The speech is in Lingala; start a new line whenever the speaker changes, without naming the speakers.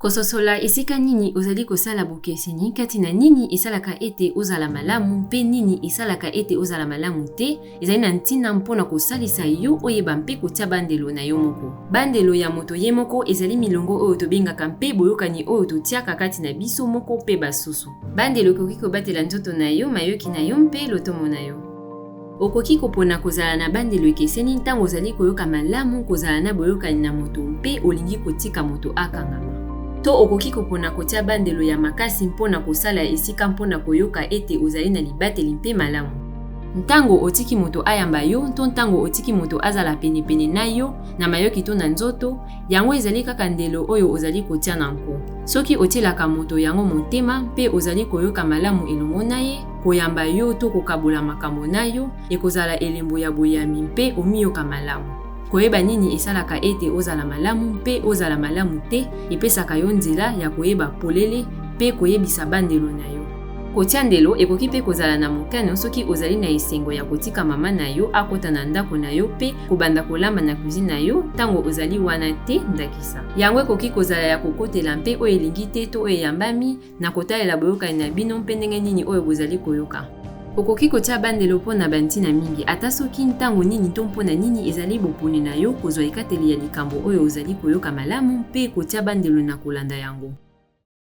Kososola esika nini ozali kosala bokeseni kati na nini esalaka ete ozala malamu mpe nini esalaka ete ozala malamu te ezali na ntina mpo na kosalisa yo oyeba mpe kotia bandelo na yo moko. Bandelo ya moto ye moko ezali milongo oyo tobengaka mpe boyokani oyo totiaka kati na biso moko mpe basusu. Bandelo ekoki kobatela nzoto na yo, mayoki na yo mpe lotomo na yo. Okoki kopona kozala na bandelo ekeseni ntango ozali koyoka malamu kozala na boyokani na moto mpe olingi kotika moto akangama. To okoki kopona kotia bandelo ya makasi mpo na kosala esika mpo na koyoka ete ozali na libateli mpe malamu. Ntango otiki moto ayamba yo to ntango otiki moto azala penepene na yo na mayoki to na nzoto, Yango ezali kaka ndelo oyo ozali kotia na nko. Soki otielaka moto yango motema mpe ozali koyoka malamu elongo na ye, koyamba yo to kokabola makambo na yo ekozala elembo ya boyambi mpe omiyoka malamu. Koyeba nini esalaka ete ozala malamu mpe ozala malamu te epesaka yo nzela ya koyeba polele mpe koyebisa bandelo na yo. Kotia ndelo ekoki mpe kozala na mokano soki ozali na esengo ya kotika mama na yo akota na ndako na yo mpe kobanda kolamba na cuisine na yo ntango ozali wana te, ndakisa. Yango ekoki kozala ya kokotela mpe oyo elingi te to oyo eyambami, na kotalela boyokani na bino mpe ndenge nini oyo bozali koyoka. Okoki kotia bandelo mpo na bantina mingi, ata soki ntango nini to mpo na nini ezali boponi na yo kozwa ekateli ya likambo oyo ozali koyoka malamu mpe kotia bandelo na kolanda yango.